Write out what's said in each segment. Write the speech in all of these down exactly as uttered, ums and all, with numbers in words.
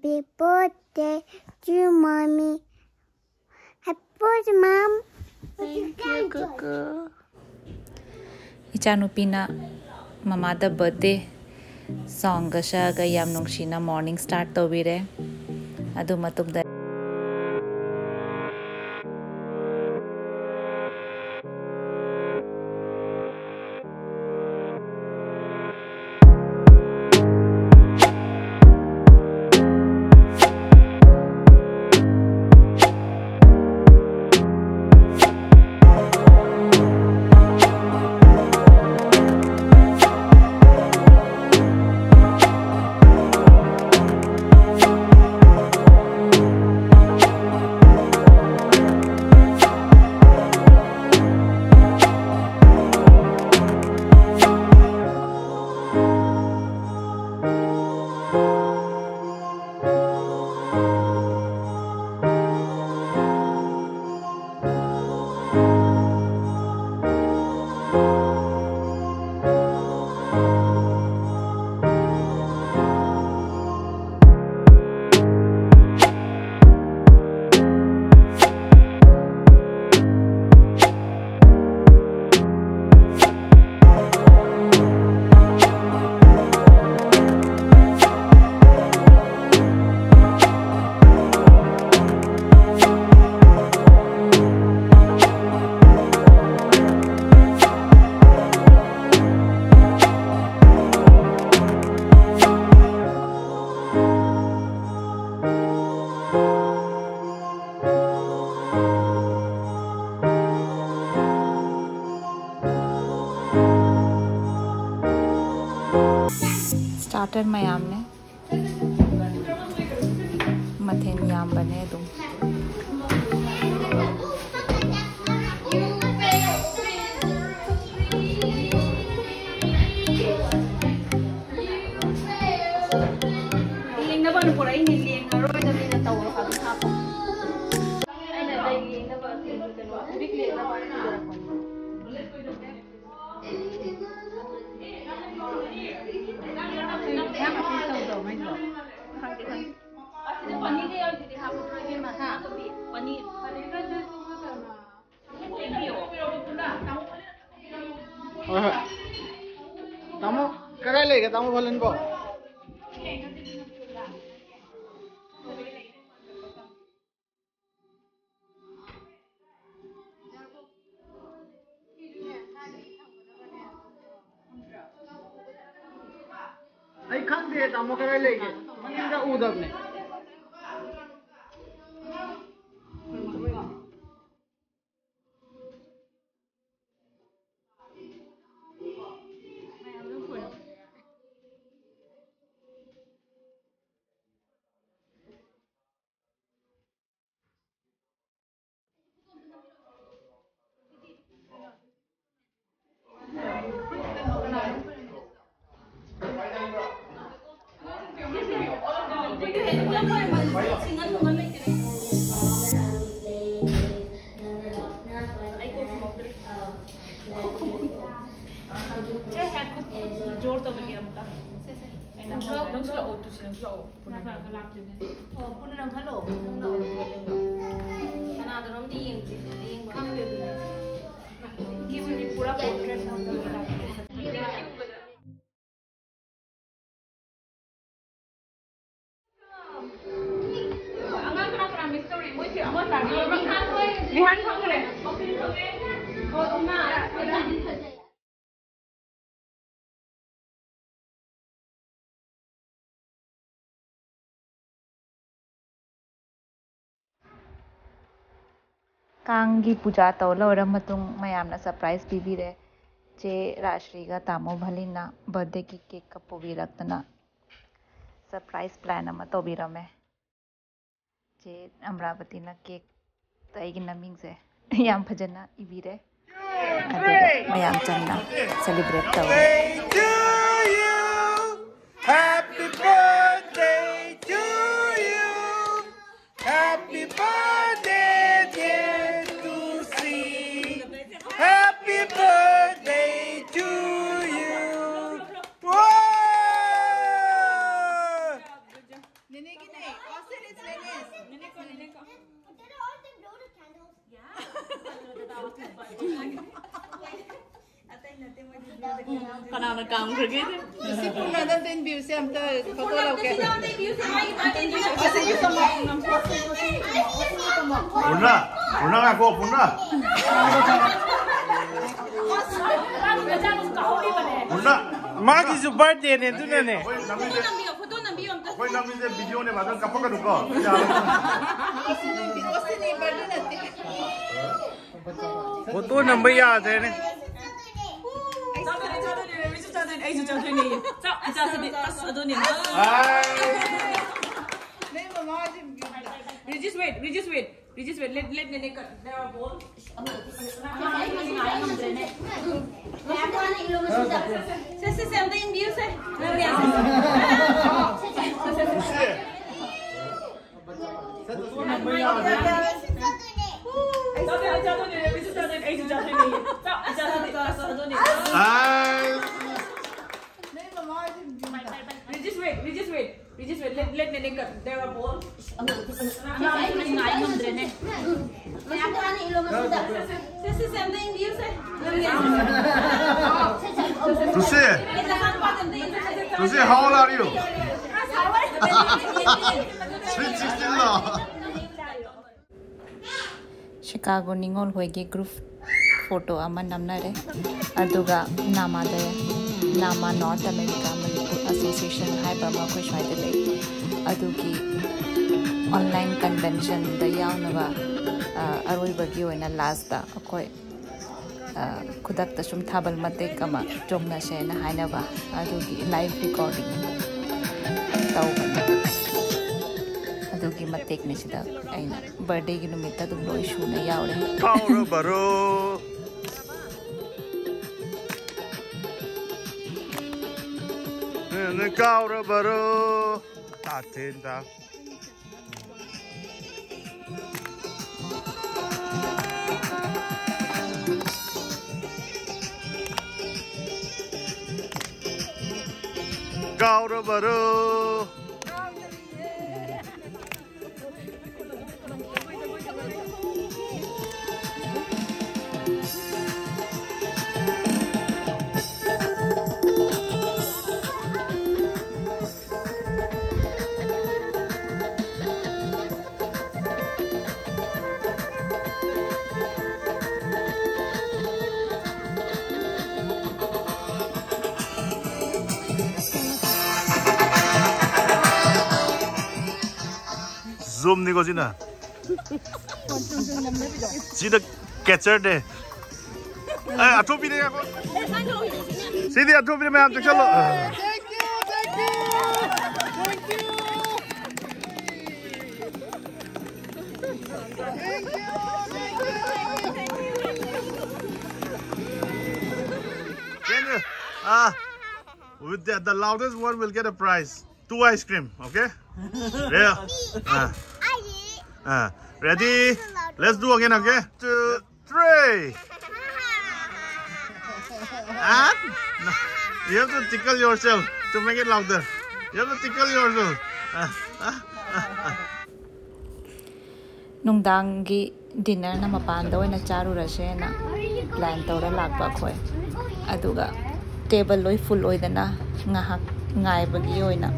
Happy birthday to mommy. Happy birthday, mom. Thank you, Cuckoo. ꯏꯆꯥꯅꯨꯄꯤꯅ ꯃꯃꯥꯗ birthday ꯁꯣꯡꯒ ꯁꯛꯑꯒ ꯌꯥꯝ ꯅꯨꯡꯁꯤꯅ morning start ꯇꯧꯕꯤꯔꯦ꯫ ꯑꯗꯨ ꯃꯇꯨꯡꯗ ꯁ꯭ꯇꯥꯔꯇꯔ ꯃꯌꯥꯝꯅꯦ꯫ ꯃꯊꯦꯜ ꯌꯥꯝꯕꯅꯦ ꯑꯗꯨꯝ꯫ ꯂꯦꯡꯅꯕꯅ ꯄꯨꯔꯛꯏꯅꯦ, ꯂꯦꯡꯉꯔꯣꯏꯗꯕꯅꯤꯅ ꯇꯧꯔꯣ ꯍꯥꯏꯕ ꯍꯥꯞꯄꯣ꯫ ꯑꯩꯅ ꯂꯩ ꯂꯦꯡꯅꯕ ꯀꯩꯅꯣ, ꯎꯔꯤꯛ ꯂꯦꯡꯅꯕ ꯄꯨꯔꯛꯄꯅꯦ꯫ ꯈꯪꯗꯦ, ꯈꯪꯗꯦ꯫ ꯂꯩꯒꯦ ꯇꯥꯃꯣ ꯐꯣꯂꯟꯕꯣ? ꯑꯩ ꯈꯪꯗꯦ ꯇꯥꯃꯣ ꯀꯗꯥꯏ ꯂꯩꯒꯦ, ꯃꯅꯤꯡꯗ ꯎꯗꯕꯅꯦ꯫ ꯖꯣꯔ ꯇꯧꯕꯒꯤ ꯑꯃꯨꯛꯀ꯫ ꯑꯩꯅ ꯑꯃꯨꯛ ꯅꯪꯁꯨ ꯂꯥꯛꯑꯣ, ꯇꯨꯁꯤ ꯅꯪꯁꯨ ꯂꯥꯛꯑꯣ꯫ ꯂꯥꯛꯑꯣ, ꯂꯥꯛꯑꯣ꯫ ꯑꯣ, ꯄꯨꯟꯅ ꯅꯪ ꯈꯜꯂꯣ꯫ ꯅꯪ ꯂꯥꯛꯑꯣ꯫ ꯀꯅꯥꯗꯅꯣꯝꯗꯤ ꯌꯦꯡꯁꯤ꯫ ꯌꯦꯡꯕ ꯈꯪꯗꯦ ꯑꯗꯨꯗꯤ꯫ ꯀ꯭ꯌꯨꯗꯤ ꯄꯨꯔꯥ ꯄꯣꯔꯇ꯭ꯔꯦꯠ ꯅꯝꯕꯒꯤ ꯇꯥꯏꯞꯇ꯫ ꯑꯉꯥꯡ ꯀꯅꯥ ꯀꯅꯥ ꯃꯤꯁ ꯇꯧꯔꯤ? ꯃꯣꯏꯁꯦ ꯑꯃ ꯆꯥꯕꯤꯔꯣ꯫ ꯔꯤꯍꯥꯟ ꯈꯪꯈ꯭ꯔꯦ꯫ ꯑꯣ, ꯏꯃꯥ꯫ ꯀꯥꯡꯒꯤ ꯄꯨꯖꯥ ꯇꯧ ꯂꯣꯏꯔ ꯃꯇꯨꯡ ꯃꯌꯥꯝꯅ ꯁꯔꯄ꯭ꯔꯥꯏꯖ ꯄꯤꯕꯤꯔꯦ꯫ ꯆꯦ ꯔꯥꯖꯁ꯭ꯔꯤꯒ ꯇꯥꯃꯣ ꯚꯂꯤꯟꯅ ꯕꯔꯊꯗꯦꯒꯤ ꯀꯦꯛꯀ ꯄꯨꯕꯤꯔꯛꯇꯅ ꯁꯔꯄ꯭ꯔꯥꯏꯖ ꯄ꯭ꯂꯥꯟ ꯑꯃ ꯇꯧꯕꯤꯔꯝꯃꯦ꯫ ꯆꯦ ꯑꯃꯔꯥꯕꯇꯤꯅ ꯀꯦꯛꯇ ꯑꯩꯒꯤ ꯃꯃꯤꯡꯁꯦ ꯌꯥꯝ ꯐꯖꯅ ꯏꯕꯤꯔꯦ꯫ ꯑꯗꯨꯒ ꯃꯌꯥꯝ ꯆꯝꯅ ꯁꯦꯂꯦꯕ꯭ꯔꯦꯠ ꯇꯧꯔꯦ꯫ Birthday to you. Happy birthday to you. Happy birthday, dear Tusi. Happy birthday to you. Wow! Nene's, Nene's. Austin, it's Nene's. Nene's, Nene's. Did all the blow the candles? Yeah. ꯀꯅꯥꯅ ꯀꯥꯝꯈ꯭ꯔꯒꯦ? ꯁꯤ ꯄꯨꯟꯅ ꯑꯝꯇ ꯏꯟꯕꯤꯌꯨꯁꯦ, ꯑꯝꯇ photo ꯂꯧꯒꯦ꯫ ꯄꯨꯟꯅ, ꯄꯨꯟꯅ ꯉꯥꯏꯈꯣ, ꯄꯨꯟꯅ꯫ ꯄꯨꯟꯅ꯫ ꯃꯥꯒꯤꯁꯨ ꯕꯥꯔꯗꯦꯅꯦ, ꯑꯗꯨꯅꯅꯦ꯫ ꯑꯩꯈꯣꯏ ꯅꯝꯃꯤꯁꯦ, ꯑꯩꯈꯣꯏ ꯅꯝꯃꯤꯁꯦ ꯚꯤꯗꯤꯑꯣꯅꯦꯕ, ꯑꯗꯨꯝ ꯀꯞꯄꯛꯀꯅꯨꯀꯣ꯫ ꯐꯣꯇꯣ ꯅꯝꯕ ꯌꯥꯗ꯭ꯔꯦꯅꯦ꯫ ꯆꯥꯗꯣꯏꯅꯦ, ꯆꯥꯗꯣꯏꯅꯦ, ꯔꯦꯃꯤꯁꯨ ꯆꯥꯗꯣꯏꯅꯦ, ꯑꯩꯁꯨ ꯆꯥꯗꯣꯏꯅꯦ꯫ ꯆꯥ-, ꯏꯆꯥꯁꯤꯗꯤ ꯑꯁ ꯑꯗꯨꯅꯦ꯫ ꯅꯣꯏ ꯃꯃꯥꯁꯤꯡ ꯔꯤꯖꯤꯁ ꯋꯦꯠ, ꯔꯤꯖꯤꯁ ꯋꯦꯠ, ꯔꯤꯖꯤꯁ ꯋꯦꯠ, let, let ꯅꯦꯅꯦ cut. There are balls. ꯁꯦ, ꯁꯦ, ꯁꯦ, ꯑꯝꯇ ꯏꯟꯕꯤꯌꯨꯁꯦ꯫ ꯆꯥꯗꯣꯏꯅꯦ, ꯆꯥꯗꯣꯏꯅꯦ, ꯔꯦꯃꯤꯁꯨ ꯆꯥꯗꯣꯏꯅꯦ, ꯑꯩꯁꯨ ꯆꯥꯗꯣꯏꯅꯦ꯫ ꯆꯥ-, ꯏꯆꯥꯁꯤꯗꯤ ꯑꯁ ꯑꯗꯨꯅꯦ꯫ ꯑꯥꯏ꯫ ꯔꯤꯖꯤꯁ ꯋꯦꯠ, ꯔꯤꯖꯤꯁ ꯋꯦꯠ, ꯔꯤꯖꯤꯁ ꯋꯦꯠ, let, let ꯅꯦꯅꯦ cut. There are balls. ꯑꯩ ꯉꯥꯏ ꯉꯝꯗ꯭ꯔꯦꯅꯦ꯫ ꯃꯌꯥꯝ ꯍꯥꯟꯅ ꯏꯜꯂꯣ ꯃꯁꯤꯗ꯫ ꯁꯦ, ꯁꯦ, ꯁꯦ, ꯑꯝꯇ ꯏꯟꯕꯤꯌꯨꯁꯦ꯫ ꯇꯨꯁꯤ, ꯇꯨꯁꯤ, how old are you? Sweet sixteen ꯂꯣ? ꯁꯤꯀꯥꯒꯣ ꯅꯤꯉꯣꯜ ꯍꯣꯏꯒꯤ ꯒ꯭ꯔꯨꯞ ꯐꯣꯇꯣ ꯑꯃ ꯅꯝꯅꯔꯦ꯫ ꯑꯗꯨꯒ ꯅꯥꯃꯥꯗ, ꯅꯥꯃꯥ ꯅꯣꯔꯠ ꯑꯃꯦꯔꯤꯀꯥ ꯃꯅꯤꯄꯨꯔ ꯑꯦꯁꯣꯁꯤꯌꯦꯁꯟ ꯍꯥꯏꯕ ꯑꯃ ꯑꯩꯈꯣꯏ ꯁ꯭ꯋꯥꯏꯗ ꯂꯩ꯫ ꯑꯗꯨꯒꯤ ꯑꯣꯟꯂꯥꯏꯟ ꯀꯟꯚꯦꯟꯁꯟꯗ ꯌꯥꯎꯅꯕ, ꯑ, ꯑꯔꯣꯏꯕꯒꯤ ꯑꯣꯏꯅ ꯂꯥꯁꯇ ꯑꯩꯈꯣꯏ, ꯑ, ꯈꯨꯗꯛꯇ ꯁꯨꯝ ꯊꯥꯕꯜ ꯃꯇꯦꯛ ꯑꯃ ꯆꯣꯡꯅꯁꯦꯅ ꯍꯥꯏꯅꯕ, ꯑꯗꯨꯒꯤ ꯂꯥꯏꯚ ꯔꯦꯀꯣꯔꯗꯤꯡ ꯇꯧꯕꯅꯤ꯫ ꯑꯗꯨꯒꯤ ꯃꯇꯦꯛꯅꯤ ꯁꯤꯗ ꯑꯩꯅ ꯕꯥꯔꯗꯦꯒꯤ ꯅꯨꯃꯤꯠꯇ ꯑꯗꯨꯝ ꯂꯣꯏ ꯁꯨꯅ ꯌꯥꯎꯔꯦ꯫ ꯀꯥꯎꯔꯕꯔꯣ? ꯅꯪ ꯀꯥꯎꯔꯕꯔꯣ? ꯇꯥꯊꯦꯟꯗ꯫ ꯀꯥꯎꯔꯕꯔꯣ? ꯖꯨꯝꯅꯤꯀꯣ ꯁꯤꯅ꯫ ꯁꯤꯗ ꯀꯦꯆꯔꯅꯦ꯫ ꯑꯦ, ꯑꯊꯨꯞꯄꯤꯅꯦ꯫ ꯁꯤꯗꯤ ꯑꯊꯨꯞꯄꯤꯅꯦ, ꯃꯌꯥꯝ ꯆꯪꯁꯜꯂꯣ꯫ Can you, uh, with the, the loudest one will get a prize. Two ice cream, okay? Yeah. Uh, uh, ready? Let's do again, okay? Two, three. And no, you have to tickle yourself to make it louder. You have to tickle yourself. Uh, uh, uh, uh. ꯅꯨꯡꯗꯥꯡꯒꯤ ꯗꯤꯟꯅꯔꯅ ꯃꯄꯥꯟꯗ ꯑꯣꯏꯅ ꯆꯥꯔꯨꯔꯁꯦꯅ plan ꯇꯧꯔ ꯂꯥꯛꯄ ꯑꯩꯈꯣꯏ꯫ ꯑꯗꯨꯒ table ꯂꯣꯏ full ꯑꯣꯏꯗꯅ ꯉꯥꯏꯍꯥꯛ ꯉꯥꯏꯕꯒꯤ ꯑꯣꯏꯅ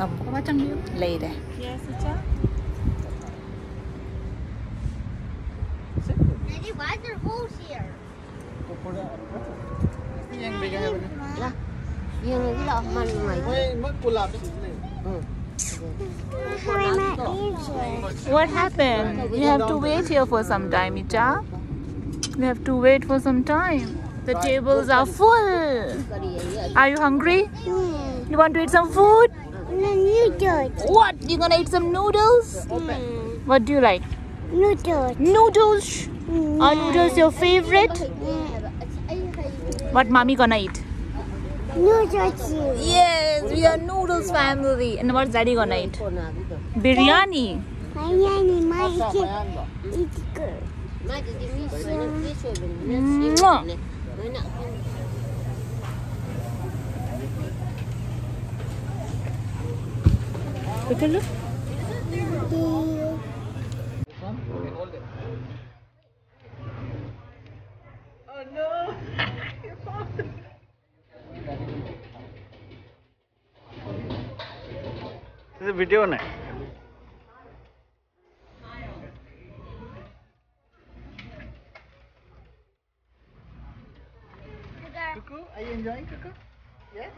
ꯑꯃꯨꯛ ꯂꯩꯔꯦ꯫ Daddy, why is there holes here? Yung hindi lang man may. May magkulapsi sila eh. What happened? You have to wait here for some time, Icha. You have to wait for some time. The tables are full. Are you hungry? You want to eat some food? Noodles. What? You gonna eat some noodles? What do you like? Noodles. Noodles. Are noodles your favorite? What mommy gonna eat? Noodles. Yes, we are noodles family. And what's daddy gonna eat? Biryani. Biryani. My it's good. Mwah. Look at look. This is a video, na? Cuckoo, are you enjoying, Cuckoo? Yes?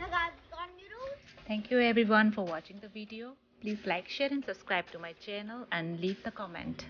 Thank you everyone for watching the video. Please like, share and subscribe to my channel and leave the comment.